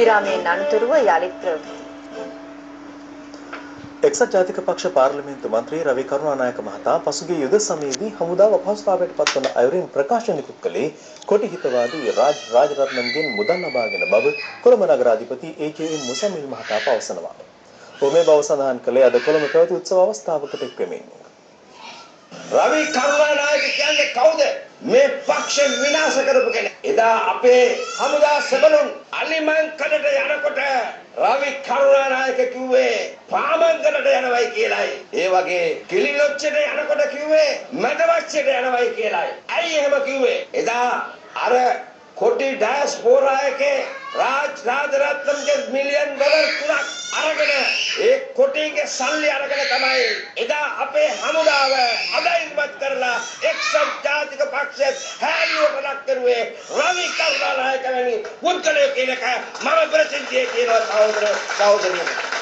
විරාමයෙන් අනතුරුව යළිත් ප්‍රවෘත්ති. එක්සත් ජාතික පක්ෂ පාර්ලිමේන්තු මන්ත්‍රී රවි කරුණානායක මහතා පසුගිය යුද සමයේදී හමුදාව අපහසුතාවයට පත්වන අයුරින් ප්‍රකාශ නිකුත් කළේ කොටි හිතවාදී රාජ් රාජරත්නම්ගෙන් මුදල් ලබාගෙන බව කොළඹ නගරාධිපති ඒ.කේ.එම්. මුසම්මිල් මහතා පවසනවා. ඔහු මේ බව සඳහන් කළේ අද කොළඹ පැවති උත්සව අවස්ථාවකට එක්වෙමින්. රවි කරුණානායක කියන්නේ කවුද? මේ පක්ෂ විනාශ කරපු කෙනෙක්. එදා අපේ හමුදා සෙබළුන් අලිමංකඩට යනකොට රවි කරුණානායක කිව්වේ පාමංකඩට යනවයි කියලායි. ඒ වගේ කිලිනොච්චට යනකොට කිව්වේ මැදවච්චට යනවයි කියලායි. ඇයි එහෙම කිව්වේ? එදා අර කොටි ඩයස්පෝරා එකේ රාජ් රාජරත්නම්ගේ මිලියන් ඩොලර් 3ක් අරගෙන ඒ කොටිගේ සල්ලි අරගෙන තමයි එදා අපේ හමුදාව අධෛර්යමත් කරලා එක්සත් ජාතික පක්ෂයත් හැල්ලුවට ලක් කරුවේ රවි කරුණානායක වැනි පුද්ගලයෝ කියන එක මම ප්‍රසිද්ධියේ කියනවා සහෝදර සහෝදරියෝ.